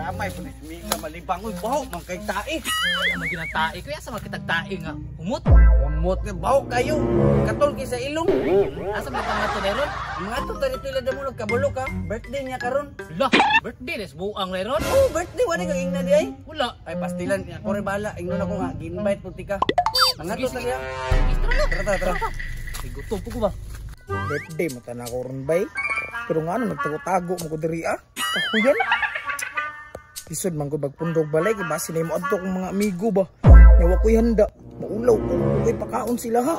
Damay po ni Mika malibang uy, baho man kay tae. Ano ginang tae ko? Asa man kitag tae nga humot? Humot nga baho kayo. Katol kay sa ilong. Asa man tang ato ron? Mga ato ta dito ila damulog kabalo ka. Birthday niya karon. Lah, birthday des buang ron. Oh, birthday wala kang ingna di ay. Wala. Ay pastilan ako rin bahala. Ingnon ako nga gi-invite po tika. Mga ato ta diha. Tara Tara tara tara. Ay, gutom po ko ba? Birthday mo ta na ako ron bay. Pero nga ano, nagtago-tago mo ko diri ah. Kahuyan. Lisod man ko bagpundog balay kay basi na mo adto kong mga amigo ba. Nya wa ko'y handa. Maulaw ko kay pakaon sila ha.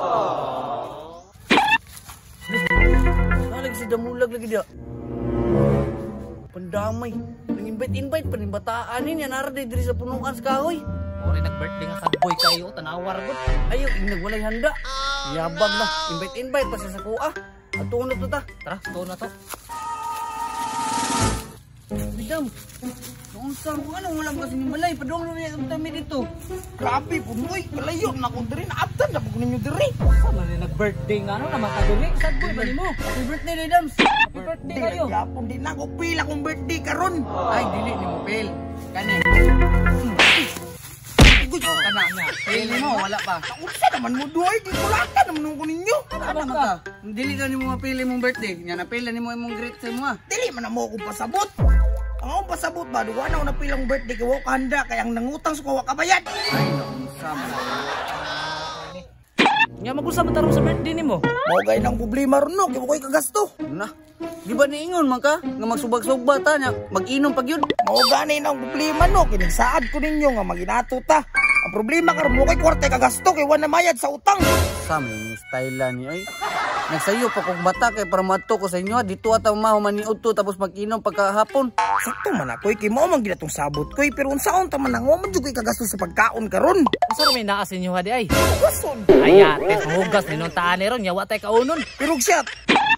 Nalag si damulag lagi dia. Pandamay. Nang invite-invite pa ning bataan niya nara diri sa punuan sa kahoy. Ore nag-birthday nga sad boy kayo, tanawar gud. Ayo, ingnag walay handa. Yabag na. Invite-invite pa siya sa kuha. Ato na to ta. Tara, tuon na to. Bidam. Naunsa ko ano wala mo kasi ni balay padung na niya kami dito. Grabe po moy, kalayo na ko diri, naabtan na po ninyo diri. Sa man ni nag-birthday nga ano naman ka diri? Sad boy ba nimo? Happy birthday ni Dams. Happy birthday kayo. Yapon di na ko pila kong birthday karon. Ay dili nimo fail. Kani. Uy, Oh, kana na. Fail nimo wala pa. unsa naman mo duay, di kulatan naman ko ninyo. Ano man ka? Dili na nimo mapili mong birthday. Nya napila nimo imong greet sa imo ah. Dili man na mo akong pasabot. Ang akong pasabot ba, duwa na ako napilang birthday kay wa ka handa kay ang nangutang sa kuwa kabayad. Ay naunsa man. Nya magusa man tarong sa birthday nimo. Mao gay nang problema ron no, kay wa ko'y kagasto. Na. Di ba niingon man ka nga magsubag-sugba ta nya mag-inom pag yun? Mao gani nang problema no, kay nagsaad ko ninyo nga maginato ta. Ang problema karon mo ko'y kwarta kagasto kay wa na mayad sa utang. Sa may style ni ay. Nagsayo pa kog bata kay para maadto ko sa inyo ah. Dito ata mahuman ni udto tapos mag-inom pagkahapon. Sakto man ako'y kay mao man gid atong sabot koy, pero unsaon ta man ang wa man jud ko'y kagasto sa pagkaon karon. Unsa ra may naa sa inyo ha di ay? Hugason. Ay ate, hugas ni nung taan ron, nya wa tay kaunon. Pero siya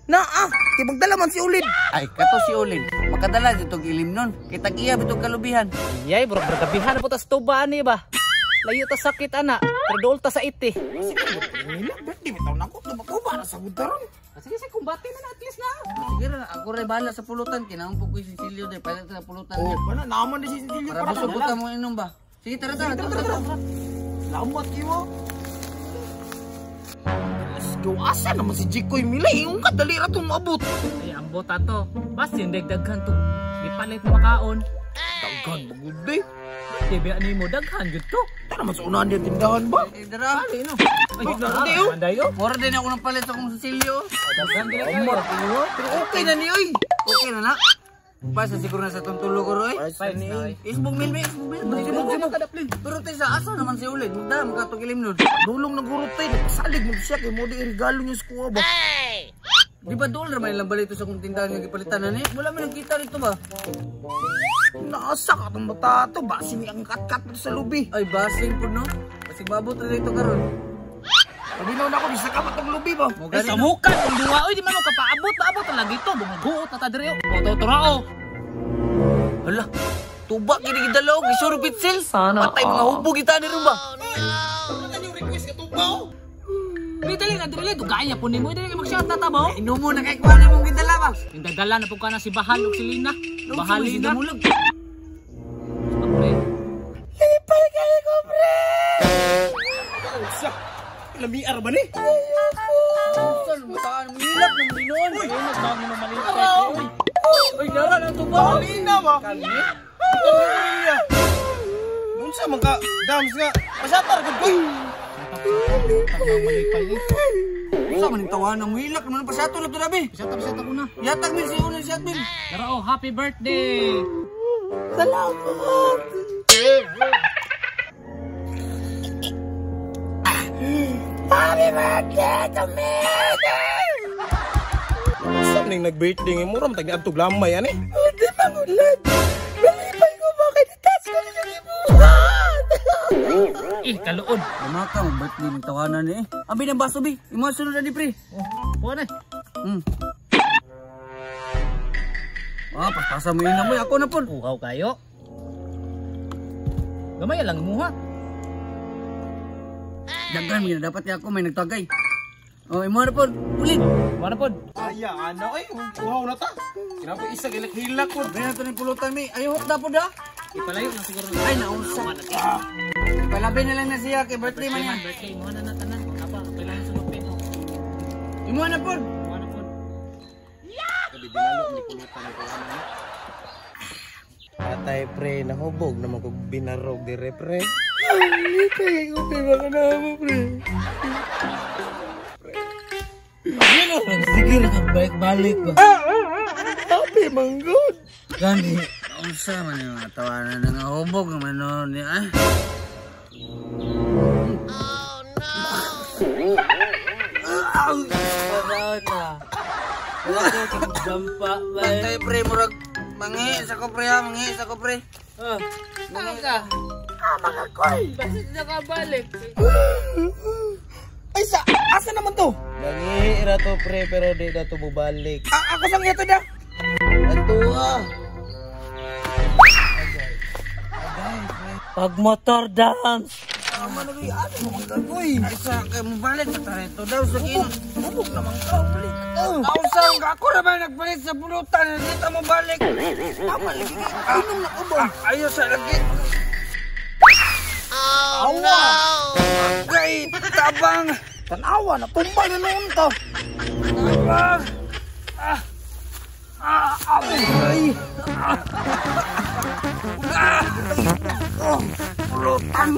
naa, kay magdala man si Ulid. Ay kato si Ulin. Makadala dito og ilim nun. Kay tag-iya bitog kalubihan. Yay, bro, bergabihan na po tas tuba ani ba? Layo ta sakit ana, pero dool ta sa iti. Nila birthday bitaw nako tuba-tuba na sa gud karon. Sige, sige, kumbate na na at least na. Sige ra, ako ray bahala sa pulutan kinahanglan po ko'y sisilyo day palit sa pulutan. Oh, kana naman di si Cecilio Para busog ko ta mo inom ba? Sige tara tara tara. Tara. Salamat kiwo. Let's go. Asa naman si Jikoy Milay? Yung kadali ra itong maabot. Ay, ambot ato. Basin dagdaghan to. Gipalit mo makaon. Daghan bagud eh. Tibi ani mo daghan gyud to. Tara man sa unahan din tindahan ba? Eh dara. Ay, Ay, nandi, oh. Manday oh. Mura din ako ng palit sa akong sisilyo. Daghan gyud kayo. Pero okay na ni oy. Okay na na. Pasa siguro na sa tong tulo ko roy. Fine na. Isbog mil mi, isbog mil. Sibog sibog. Pero tay sa asa naman si Ulid. Magdala magkatog ilim nun. Dulong nagurot tayo. Nagpasalig mo siya kay mo di regalo niya sa kuha ba? Di ba dool ra man ilang balito sa akong tindahan nga gipalitan na ni? Wala man nagkita dito ba? Naasa ka itong bata to. Basin ang kat-kat mo sa lubi. Ay basing pud no. Basig maabot ra dito karon. Sabi na ako, bisa ka matong lubi ba? Mo Ay, gani. sa mukan ang duwa oy, di man mo kapaabot, paabot na lagi to. Bumuguot na ta diri. O to oh. Hala. Tuba kini gidala og isuro pitsil. Patay mga hubog kita ni ron ba? Ano yung request ka tuba? Di dali na diri dugaya po nimo dili mag-shot na ta ba? Inumo na kay kuha na mong gidala ba? Yung dadala na po ka na si Bahal ug si Lina. Bahalina. Damulag. Pre. Lipay kayo ko, pre! Sa, lamiar ba ni? Saan mo taan mo hilak ng binon? Uy, nagbago mo malipay. Uy, dara na tuba. Bahalina ba? Kani? Unsa man ka, dams nga. Pasatar gud koy. Unsa man ning tawahan mo hilak naman pasato na to dabi. Bisata bisata ko na. Yatag min si ulan si admin. Dara oh, happy birthday. Salamat! Happy birthday to me! Saan ning nag-birthday nga mura man tag niadtog lamay ani? Hindi mangulad! Nalipay ko ba kay touch ko ninyo ibuhat? Eh, kaluod. Lumaka mo birthday ning tawanan ni eh. Abi ng baso bi. Imo sunod na ni pre. Oh, kuha na. Ah, paspasa mo yun mo. Ako na po. Uhaw kayo. Gamay lang imuha. Daghan mo dapat ako may nagtagay. Oh, imo na po. Ulit. Kuha na pod. Aya ana oy, uhaw na ta. Kinapa isa gilak-hilak ko. Abi na to ning pulutan mi. Ayo hok da po da. Ipalayo na siguro. Ay, naunsa. Palabi na lang na siya kay birthday man niya. Birthday mo na na tanan. Apa, kailangan sulupin mo. Imo na pod. Mo na pod. Patay pre, nahubog naman kog binarog dire pre. Sige ra balik-balik ba. Happy manggod. Gani. Unsa man yung mga tawanan nga hubog man no ni ah. Wala ko dampa ba. Patay pre murag mangi sa ko pre ha, mangi sa ko pre. Ah, mga ka. Ah, mga koy. Basit nakabalik. Ay sa asa naman to? Nangi ra to pre pero di na to bubalik. A ako sang ito da. Atua. Pag motor dance. Tama na kay ano mo ang koy. Ay sa kay mo balik sa tarito daw sa kin. Hubog naman ka, balik na to. Unsa ang ako ra ba nagpalit sa pulutan dito mo balik. Tama lagi kay inom na ko ba? Ayo sa lagi. Awa. Kay tabang. Tanawa na tumba na noon to. Tabang. Ah. Ah, ay. Ah. Ah. Oh, pulutan.